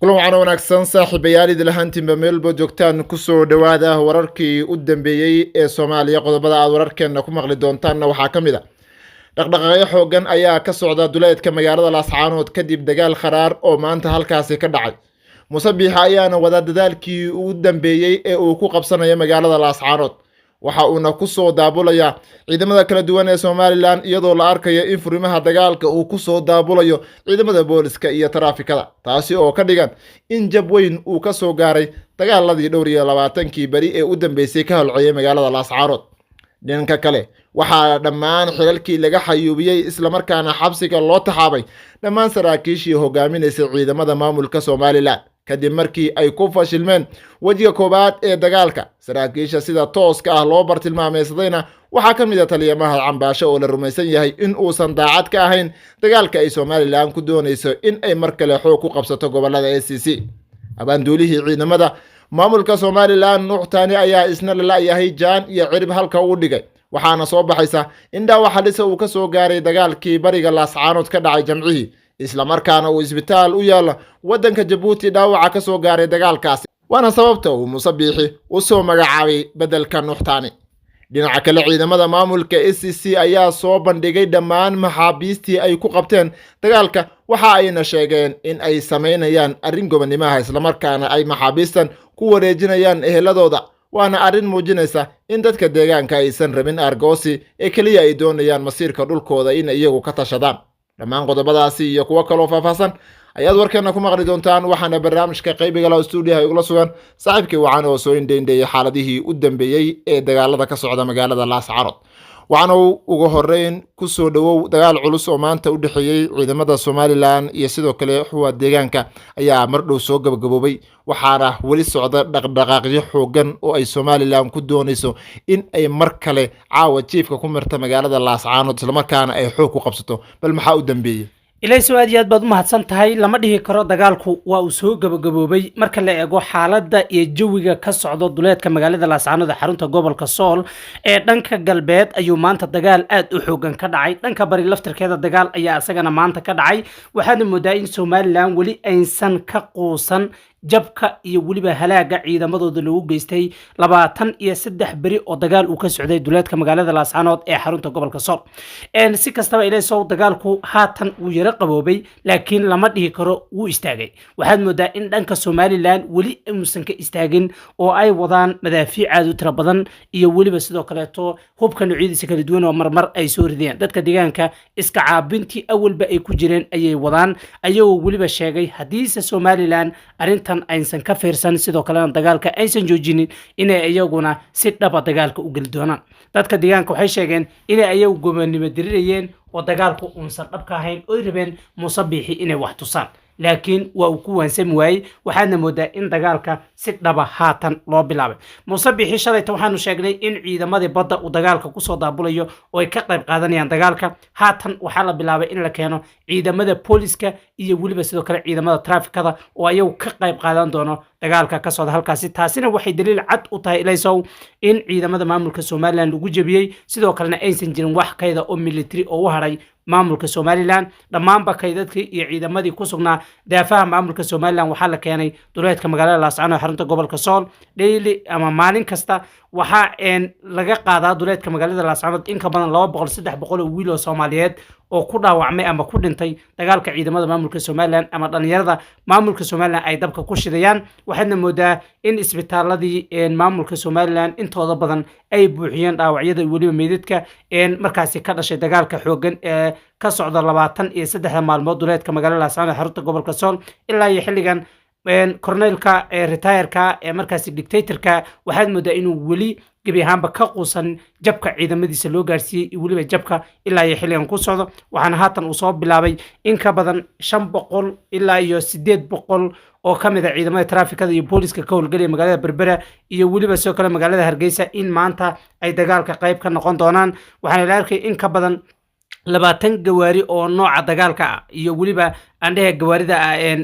Kulan wacan wanaagsan, saaxiibayaal, idil ahaantiinba meelba joogtaan, kusoo dhowaada wararkii u dambeeyey ee Soomaaliya. Qodobada aad wararkeena ku maqli doontaanna waxaa ka mid a: dhaqdhaqaaqyo xoogan ayaa ka socda duleedka magaalada Laascaanood kadib dagaal kharaar oo maanta halkaasi ka dhacay. Muuse Biixi ayaana wada dadaalkii ugu dambeeyey ee uu ku qabsanayo magaalada Laascaanood. Waxa uuna kusoo daabulayaa ciidamada kala duwan ee Somaliland, iyadoo la arkayo in furimaha dagaalka uu kusoo daabulayo ciidamada booliska iyo taraafikada, taasi oo ka dhigan in jab weyn uu ka soo gaaray dagaaladii dhowr iyo labaatankii beri ee u dambeysay ka holceeyay magaalada Laascaanood. Dhanka kale, waxaa dhammaan xilalkii laga xayuubiyey islamarkaana xabsiga loo taxaabay dhammaan saraakiishii hogaaminaysay ciidamada maamulka Somaliland, kadib markii ay ku fashilmeen wejiga koowaad ee dagaalka. Saraakiisha sida tooska ah loo bartilmaameysadayna waxaa ka mid a taliyamaha Cambaasho, oo la rumaysan yahay in uusan daacad ka ahayn dagaalka ay Somaliland ku doonayso in ay mar kale xoog ku qabsato gobolada SSC. Abaanduulihii ciidamada maamulka Somaliland, Nuuxtaani, ayaa isna la la'yahay jaan iyo cirib halka uu dhigay, waxaana soo baxaysa in dhaawac halisa uu ka soo gaaray dagaalkii bariga Laascaanood ka dhacay Jamcihii, islamarkaana uu isbitaal u yaalla waddanka Jabuuti dhaawaca ka soo gaaray dagaalkaasi, waana sababta uu Muuse Biixi u soo magacaabay beddelka Nuuxtaani. Dhinaca kale, ciidamada maamulka SSC ayaa soo bandhigay dhammaan maxaabiistii ay ku qabteen dagaalka. Waxa ayna sheegeen in ay samaynayaan arrin gobonimaha, islamarkaana ay maxaabiistan ku wareejinayaan eheladooda, waana arrin muujinaysa in dadka deegaanka aysan rabin argoosi ee keliya ay doonayaan masiirka dhulkooda in iyagu ka tashadaan. Dhammaan qodobadaasi iyo kuwo kaloo faahfaahsan ayaad warkeena ku maqli doontaan. Waxaana barnaamijka qaybigala stuudiyaha igula sugan saaxiibkii Wacan, oo soo indhaindheeyey xaaladihii u dambeeyey ee dagaalada ka socda magaalada Laascaanood. Waxaana ugu horeyn kusoo dhowow, dagaal culus oo maanta u dhexeeyey ciidamada Somaliland iyo sidoo kale xuwa deegaanka ayaa mar dhow soo gabagaboobay, waxaana weli socda dhaqdhaqaaqyo xoogan oo ay Somaliland ku doonayso in ay mar kale caawa jiifka ku mirta magaalada Laascaanood, islamarkaana ay xoog ku qabsato. Bal maxaa u dambeeyey? Ilayso, aad iyo aad baad u mahadsan tahay. Lama dhihi karo dagaalku waa uu soo gabagaboobay marka la eego xaaladda iyo jawiga ka socdo duleedka magaalada Laascaanood ee xarunta gobolka Sool. Ee dhanka galbeed ayuu maanta dagaal aad u xoogan ka dhacay. Dhanka bari laftirkeeda dagaal ayaa isagana maanta ka dhacay. Waxaadna moodaa in Somaliland weli aysan ka quusan jabka iyo weliba halaaga ciidamadooda lagu geystay 23 beri oo dagaal uu ka socday duleedka magaalada Laascaanood ee xarunta gobolka Sool. Si kastaba, Ilaysow, dagaalku haatan wuu yaro qaboobay, laakiin lama dhihi karo wuu istaagay. Waxaad moodaa in dhanka Somaliland weli uusan ka istaagin oo ay wadaan madaafiic aad u tiro badan iyo weliba sidoo kaleeto hubka noocyadiisa kala duwan oo marmar ay soo rideen. Dadka deegaanka iska caabintii awalba ay ku jireen ayay wadaan, ayagoo weliba sheegay haddiise Somaliland arrintan aysan ka fiirsan, sidoo kalena dagaalka aysan joojinin, inay iyaguna si dhaba dagaalka u geli doonaan. Dadka deegaanka waxay sheegeen inay ayagu gobonimo dirirayeen oo dagaalku uusan dhabka ahayn, oy rabeen Muuse Biixi inay wax tusaan, laakiin waa uu ku waansami waayey. Waxaadna moodaa in dagaalka si dhaba haatan loo bilaabay. Muuse Biixi shalayta waxaanu sheegnay in ciidamadii badda uu dagaalka kusoo daabulayo oo ay ka qayb qaadanayaan dagaalka. Haatan waxaa la bilaabay in la keeno ciidamada booliska iyo weliba sidoo kale ciidamada traafikada oo ayagu ka qayb qaadan doono dagaalka ka socda halkaasi. Taasina waxay daliil cad u tahay, Ilaysow, in ciidamada maamulka Somaliland lagu jebiyey, sidoo kalena aysan jirin wax kayda oo military oo u hadhay maamulka Somaliland. Dhammaanba kaydadkii iyo ciidamadii ku sugnaa daafaha maamulka Somaliland waxaa la keenay duleedka magaalada Laascaanood, xarunta gobolka Sool. Daily ama maalin kasta waxaa laga qaadaa duleedka magaalada Laascaanood in ka badan 200, 300 oo wiil oo Soomaaliyeed oo ku dhaawacmay ama ku dhintay dagaalka ciidamada maamulka Somaliland ama dhalinyarada maamulka Somaliland ay dabka ku shidayaan. Waxaadna moodaa in isbitaaladii maamulka Somaliland intooda badan ay buuxiyeen dhaawacyada, weliba meydadka markaasi ka dhashay dagaalka xoogan ee ka socda 23-da maalmood duleedka magaalada Laascaanood, xarunta gobolka Sool. Ilaa iyo xilligan corneylka retire-ka ee markaasi dictatorka waxaad moodaa inuu weli gebi ahaanba ka quusan jabka ciidamadiisa loo gaarsiiyey iyo weliba jabka ilaa iyo xilligan ku socdo. Waxaana haatan uu soo bilaabay in ka badan 500 ilaa iyo 800 oo ka mid a ciidamada traafikada iyo booliska ka howlgelaya magaalada Berbera iyo weliba sidoo kale magaalada Hargeysa in maanta ay dagaalka qayb ka noqon doonaan. Waxaana la arkay in ka badan 20 gawaari oo nooca dagaalka ah iyo weliba Andhehe gawaarida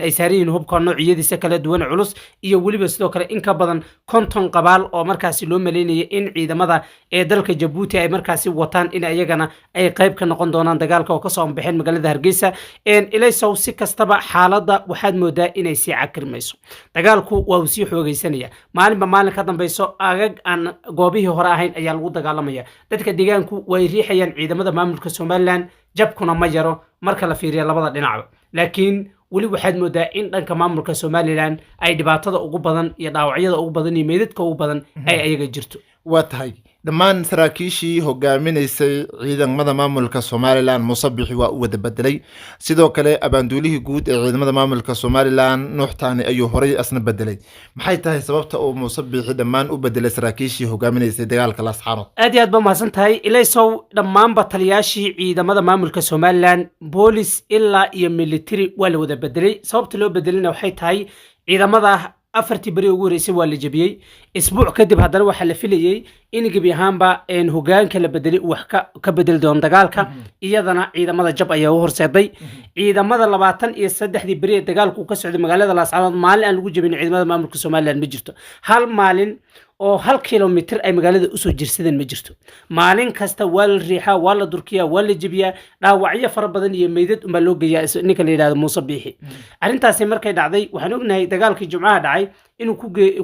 ay saaran yihiin hubka noocyadiisa kala duwan culus, iyo weliba sidoo kale in ka badan 50 qabaal oo markaasi loo maleynayay in ciidamada ee dalka Jabuuti ay markaasi wataan, in iyagana ay qayb ka noqon doonaan dagaalka oo kasoo baxeen magaalada Hargeysa. Ilaysow, si kastaba xaaladda waxaad moodaa inay sii cakirmayso. Dagaalku waa uu sii xoogeysanaya maalinba maalin ka dambeyso. Agag aan goobihii hore ahayn ayaa lagu dagaalamaya. Dadka deegaanku way riixayaan ciidamada maamulka Somaliland, jabkuna ma yaro marka la fiiriyo labada dhinacba, laakiin weli waxaad moodaa in dhanka maamulka Somaliland ay dhibaatada ugu badan iyo dhaawacyada ugu badan iyo meydadka ugu badan ay ayaga jirto. Waa tahay, dhammaan saraakiishii hogaaminaysay ciidamada maamulka Somaliland Muuse Bixi waa u wada bedelay. Sidoo kale abaanduulihii guud ee ciidamada maamulka Somaliland Nuux Taani ayuu horay asna bedelay. Maxay tahay sababta uu Muuse Bixi dhammaan u bedelay saraakiishii hogaaminaysay dagaalka Laascaanood? Aad iyo aad ba mahadsan tahay, Ilaysow. Dhammaanba taliyaashii ciidamada maamulka Somaliland, boolis ilaa iyo military, waa la wada bedelay. Sababta loo bedelina waxay tahay ciidamada 4tii beri ugu horreysay waa la jebiyey. Isbuuc kadib haddana waxaa la filayey in gebi ahaanba hogaanka la bedelay uu wax ka bedeli doono dagaalka. Iyadana ciidamada jab ayaa u horseeday. Ciidamada 23dii beri ee dagaalku ka socday magaalada Laascaanood, maalin aan lagu jebin ciidamada maamulka Somaliland ma jirto. Hal maalin oo 1 kilomitir ay magaalada usoo jirsadeen ma jirto. Maalin kasta waa la riixaa, waa la durkiyaa, waa la jebiyaa, dhaawacyo fara badan iyo meydad unbaa loo geeyaa ninka la yidhahdo Muuse Biixi. Arrintaasi markay dhacday, waxaan ognahay dagaalkii Jumcaha dhacay inuu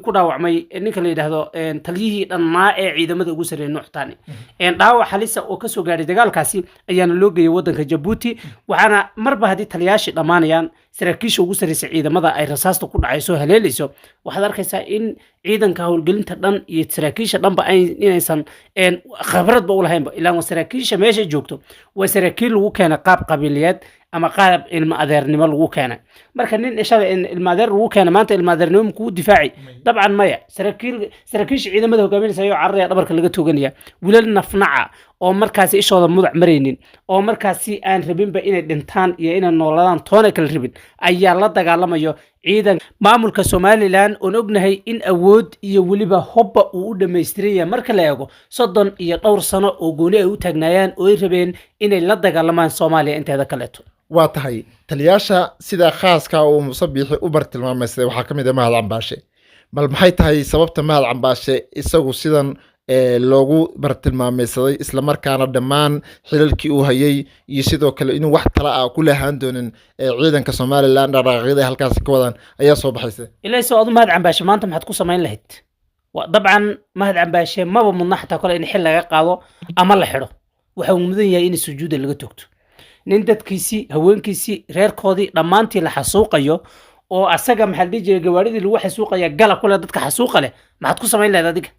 ku dhaawacmay ninka la yidhaahdo taliyihii dhammaa ee ciidamada ugu sarreeyay, Nuux Taani. Dhaawac halisa oo kasoo gaadhay dagaalkaasi ayaana loo geeyay wadanka Jabuuti. Waxaana marba haddii taliyaashii dhammaanayaan, saraakiisha ugu sarreysa ciidamada ay rasaasta ku dhacayso, haleelayso, waxaad arkaysaa in ciidanka howlgelinta dhan iyo saraakiisha dhanba inaysan khibradba u lahaynba. Ilaa waa saraakiisha meesha joogto waa saraakiil lagu keenay qaab qabiiliyeed ama qaab ilma adeernimo lagu keenay. Marka nin shalay in ilma adeer lagu keenay, maanta ilma adeernimo makuu difaaci? Dabcan maya. Saraakiisha ciidamada hogaaminaysa ayoo cararaya dhabarka laga tooganaya. Wiilal nafnaca oo markaasi ishooda mudac maraynin, oo markaasi aan rabinba inay dhintaan iyo inay nooladaan toona kala rabin, ayaa la dagaalamayo ciidan maamulka Somaliland, oon ognahay in awood iyo weliba hobba uu u dhammaystiran yahay marka la eego 30 iyo dhowr sano oo gooni ay u taagnaayaan oo ay rabeen inay la dagaalamaan Soomaaliya inteeda kaleeto. Waa tahay, taliyaasha sida khaaska uu Muuse Biixi u bartilmaamaystay waxaa ka mid ah Mahad Cambaashe. Bal maxay tahay sababta Mahad Cambaashe isagu sidan loogu bartilmaamaysaday, islamarkaana dhammaan xilalkii uu hayay iyo sidoo kale inuu wax tala ah ku lahaan doonin ciidanka Somaliland dhaqdhaqaaqyada ay halkaasi ka wadaan ayaa soo baxaysa? Ilaa soo adu Mahad Cambaashe maanta maxaad ku samayn lahayd? Dabcan Mahad Cambaashe maba mudna xataa kole in xil laga qaado ama la xidho. Waxa uu mudan yahay in sujuuda laga togto. Nin dadkiisii, haweenkiisii, reerkoodii dhammaantii la xasuuqayo oo asaga, maxaa la dhihi jiray, gawaaridii lagu xasuuqaya gala kule dadka xasuuqa leh, maxaad ku samayn lahayd adiga?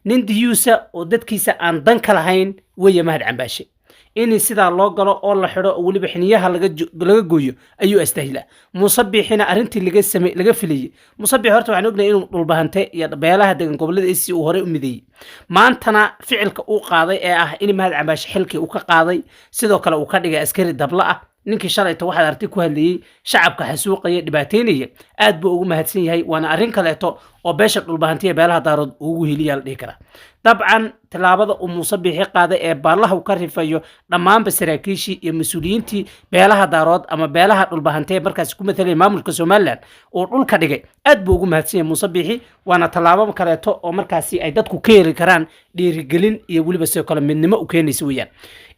Nin diyuusa oo dadkiisa aan dan ka lahayn weeye Mahad Cambaashe. In sidaa loo galo oo la xidho oo weliba xiniyaha laga gooyo ayuu astahilaa. Muuse Biixina arrintii laga same laga filayey Muuse Biixi, horta waxaan ognahay inuu Dhulbahante iyo beelaha degan gobollada AC uu horey u mideeyey. Maantana ficilka uu qaaday ee ah in Mahad Cambaashe xilkii uu ka qaaday, sidoo kale uu ka dhigay askari dabla ah ninkii shalayto waxaad aragtay ku hadlayey, shacabka xasuuqaya, dhibaateynaya, aad buu ugu mahadsan yahay. Waana arrin kaleeto oo beesha Dhulbahantiya, beelaha Daarood ugu heliyaa la dhihi karaa. Dabcan tallaabada uu Muuse Biixi qaaday ee baallaha uu ka rifayo dhammaanba saraakiishii iyo mas-uuliyiintii beelaha Daarood ama beelaha Dhulbahantee markaasi ku matalaya maamulka Somaliland uu dhulka dhigay, aad buu ugu mahadsan yahay Muuse Biixi. Waana tallaabo kaleeto oo markaasi ay dadku ka heli karaan dhiirigelin iyo weliba sidoo kale midnimo u keenaysa weeyaan.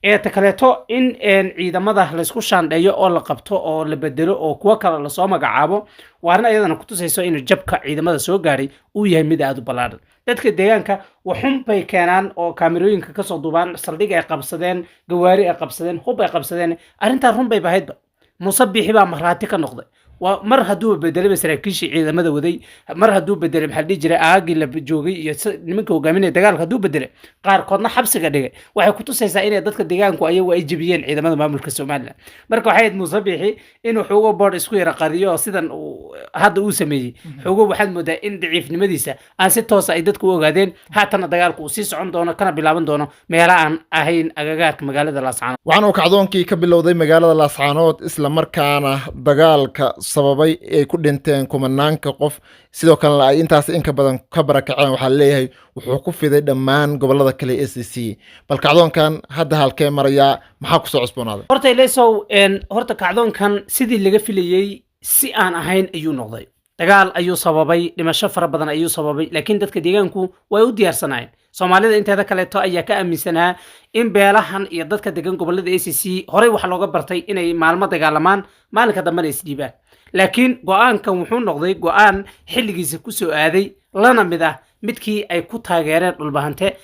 Ee ta kaleeto in ciidamada laysku shaandheeyo oo la qabto oo la bedelo oo kuwo kale lasoo magacaabo, waa arrin ayadana kutusayso inuu jabka ciidamada soo gaaray uu yahay mid aada u ballaadhan. Dadka deegaanka waxun bay keenaan oo kaamirooyinka kasoo duubaan saldhig ay qabsadeen, gawaari ay qabsadeen, hub ay qabsadeen. Arrintaa run bay bahaydba. Muuse Biixi baa markhaati ka noqday. Waa mar hadduuba bedelayba saraakiishii ciidamada waday, mar hadduu bedelay, maxaa la dhihi jiray, aagii la joogay iyo nimanka hogaaminaya dagaalka hadduu bedelay, qaarkoodna xabsiga dhigay, waxay kutusaysaa inay dadka deegaanku ayagu ay jebiyeen ciidamada maamulka Somaliland. Marka waxay ahayd Muuse Biixi inuu xugo boodh isku yara qariyo oo sidan uu hadda uu sameeyey xugo waxaad moodaa in daciifnimadiisa aan si toosa ay dadku u ogaadeen. Haatana dagaalku uu sii socon doono, kana bilaaban doono meelo aan ahayn agagaarka magaalada Laascaanood. Waxaana uu kacdoonkii ka bilowday magaalada Laascaanood, isla markaana dagaalka Sababay ay ku dhinteen kumanaanka qof, sidoo kalena ay intaas inka badan ka barakaceen. Waxaa leeyahay wuxuu ku fiday dhammaan gobolada kale SSC. Bal kacdoonkan hadda halkee marayaa? Maxaa kusoo cusboonaaday? Horta Ilesow, horta kacdoonkan sidii laga filayey si aan ahayn ayuu noqday. Dagaal ayuu sababay, dhimasho fara badan ayuu sababay, laakiin dadka deegaanku way u diyaarsanaayeen. Soomaalida inteeda kaleeto ayaa ka aaminsanaa in beelahan iyo dadka degan gobolada SSC horey waxaa looga bartay inay maalmo dagaalamaan, maalinka dambena isdhiibaan. Laakiin go-aankan wuxuu noqday go-aan xilligiisa kusoo aaday, lana mid ah midkii ay ku taageereen Dhulbahante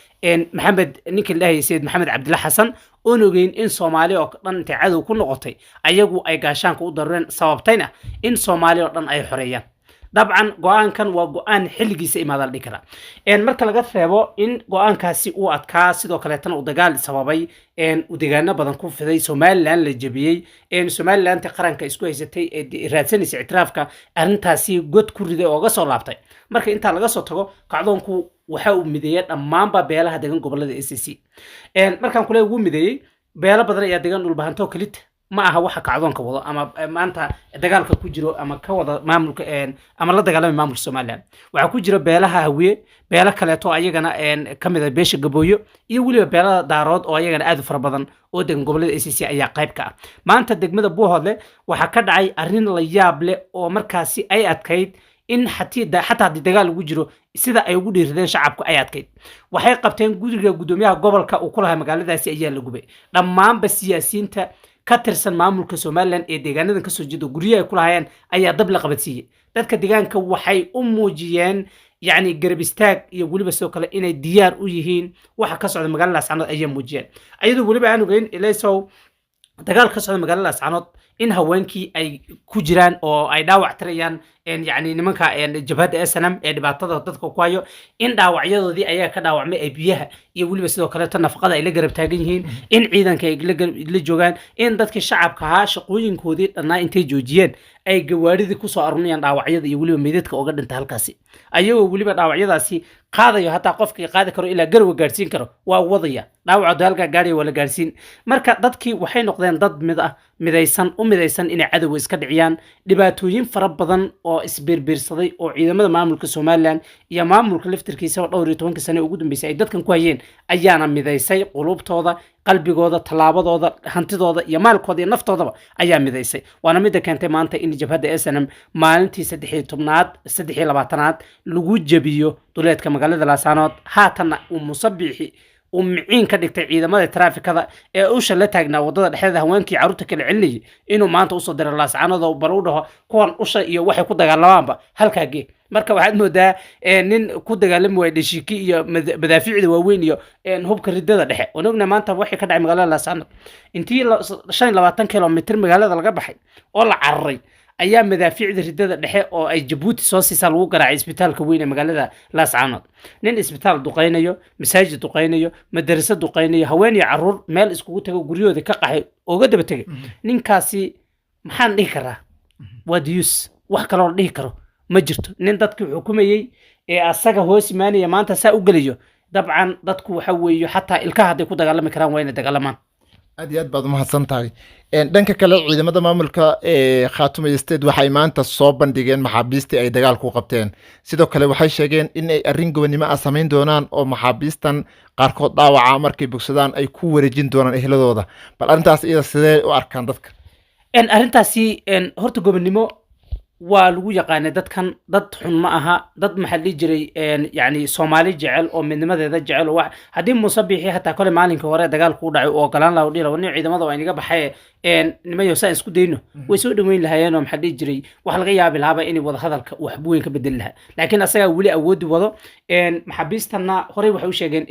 Maxamed, ninkii la dhahayay Sayid Maxamed Cabdilla Xasan, oon ogeyn in Soomaali oo dhan intay cadow ku noqotay ayagu ay gaashaanka u darureen, sababtayna in Soomaali oo dhan ay xoreeyaan. Dabcan go-aankan waa go-aan xilligiisa imaada la dhihi karaa. Marka laga reebo in go-aankaasi uu adkaa, sidoo kaleetana uu dagaal sababay, uu deegaano badan ku fiday, Somaliland la jebiyey, Somalilandta qaranka isku haysatay ee raadsanaysa ictiraafka arrintaasi god ku riday oo ga soo laabtay. Marka intaa laga soo tago, kacdoonku waxa uu mideeyey dhammaanba beelaha degan gobolada SSC. Markaan kule wuu mideeyey, beelo badan ayaa degan. Dhulbahantoo kelita ma aha waxa kacdoonka wado ama maanta dagaalka ku jiro ama ka wada maamulka ama la dagaalamay maamulka Somaliland. Waxaa ku jira beelaha Hawiye, beelo kaleeto ayagana ka mid ah beesha Gabooyo, iyo weliba beelada Daarood oo ayagana aad u fara badan oo degan gobolada SSC ayaa qayb ka ah. Maanta degmada Buuhoodle waxaa ka dhacay arrin la yaab leh oo markaasi ay adkayd in xataa haddii dagaal ugu jiro sida ay ugu dhiiradeen shacabku ay adkayd. Waxay qabteen guriga guddoomiyaha gobolka uu ku lahaa magaaladaasi ayaa la gubay. Dhammaanba siyaasiyiinta ka tirsan maamulka Somaliland ee deegaanadan kasoo jeeda guryaha ay ku lahaayeen ayaa dab la qabadsiiyey. Dadka deegaanka waxay u muujiyeen yacni garab istaag iyo weliba sidoo kale inay diyaar u yihiin waxa ka socda magaalada Laascanood ayay muujiyeen, ayadoo weliba aan ogeyn, Ilaysow, dagaal ka socda magaalada Laascanood in haweenkii ay ku jiraan oo ay dhaawac tirayaan, yacni nimanka jabhadda SNM ee dhibaatada dadka ku hayo, in dhaawacyadoodii ayaa ka dhaawacmay ay biyaha iyo weliba sidoo kaleeto nafaqada ay la garab taagan yihiin, in ciidanka ay la joogaan, in dadkii shacabka ahaa shaqooyinkoodii dhannaa intay joojiyeen ay gawaaridii kusoo arurinayaan dhaawacyada iyo weliba meydadka oga dhinta halkaasi, ayagoo weliba dhaawacyadaasi qaadayo. Hataa qofkii qaadi karo ilaa Garwa gaadhsiin karo waa wadaya dhaawaca halkaa gaadhaya, waa la gaadhsiin. Marka dadkii waxay noqdeen dad mid ah, midaysan, u midaysan inay cadowga iska dhiciyaan. Dhibaatooyin fara badan oo isbiirbiirsaday oo ciidamada maamulka Somaliland iyo maamulka laftirkiisa oo dhowr iyo tobankii sane ugu dambeysay ay dadkan ku hayeen ayaana midaysay qulubtooda, qalbigooda, tallaabadooda, hantidooda iyo maalkooda iyo naftoodaba ayaa midaysay. Waana midda keentay maanta in jabhadda SNM maalintii 13aad, 23aad lagu jebiyo duleedka magaalada Laasanood. Haatanna uu Musabixi uu miciin ka dhigtay ciidamada taraafikada ee usha la taagnaa wadada dhexdeeda, haweenkii carruurta kala celinayay, inuu maanta usoo diro Laascanood oo bal u dhaho kuwan usha iyo waxay ku dagaalamaanba halkaa gee. Marka waxaad moodaa nin ku dagaalami waaya dhashiiki iyo madaafiicda waaweyn iyo hubka ridada dhexe. Waan ognahay maanta waxay ka dhacay magaalada Laascanood. Intii 25 kilomitir magaalada laga baxay oo la cararay ayaa madaafiicda ridada dhexe oo ay Jabuuti soo siisaa lagu garaacay isbitaalka weyn ee magaalada Laascanood. Nin isbitaal duqaynayo, masaajid duqaynayo, madarasa duqaynayo, haween iyo caruur meel iskugu tago, guryahooda ka qaxay ooga daba tegay, ninkaasi maxaan dhihi karaa? Waa diyus, wax kaloo la dhihi karo ma jirto. Nin dadkii xukumayey ee asaga hoos imaanaya maanta saa u gelayo, dabcan dadku waxa weeye xataa ilkaha hadday ku dagaalami karaan waa inay dagaalamaan. Aad iyo aad baad umahadsan tahay. Dhanka kale, ciidamada maamulka ee Khaatumo State waxay maanta soo bandhigeen maxaabiistii ay dagaal ku qabteen. Sidoo kale waxay sheegeen in ay arrin gobonimo ah samayn doonaan oo maxaabiistan qaarkood dhaawaca markay bogsadaan ay ku wareejin doonaan ehladooda. Bal arrintaas iyada sidee u arkaan dadka? Arrintaasi horta gobonimo waa lagu yaqaanay dadkan. Dad xun ma aha, dad maxaa la dhihi jiray, yacni Soomaali jecel oo midnimadeeda jecel oo wax haddii Muuse Biixi hataa kole maalinka hore dagaalku u dhacay uu ogolaan lahaa, u dhihi lahaa nin ciidamada waa inaga baxay, nimayo saan isku dayno, way soo dhaweyn lahaayeen oo maxaa la dhihi jiray, wax laga yaabi lahaaba inay wada hadalka wax weyn ka bedeli lahaa. Laakiin asagaa weli awoodi wado. Maxaabiistanna horey waxay u sheegeen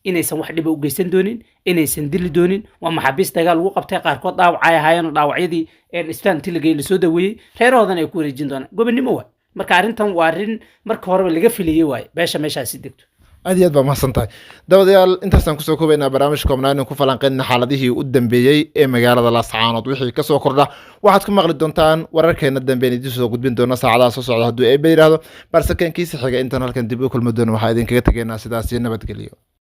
inaysan wax dhiba u geysan doonin, inaysan dili doonin. Waa maxaabiis dagaal lagu qabtay, qaarkood dhaawacay ahaayeen oo dhaawacyadii isbitaal intii la geeyey lasoo daweeyey, reerahoodana ay ku wareejin doonaan. Gobonimo waay. Marka arrintan waa arrin marka horeba laga filayey waaye beesha meeshaasi degto. Aad iyo aad baa mahadsan tahay. Dabadayaal, intaasaan kusoo koobaynaa barnaamijka koobnaa inaan ku falanqeynna xaaladihii u dambeeyey ee magaalada Laascaanood. Wixii kasoo kordha waxaad ku maqli doontaan wararkeena dambe een idiin soo gudbin doona saacadaha soo socda hadduu Eebbe yidhaahdo. Balse keenkiisa xiga intaan halkan dib u kulmi doono, waxaa idinkaga tegaynaa sidaasi nabadgelyo.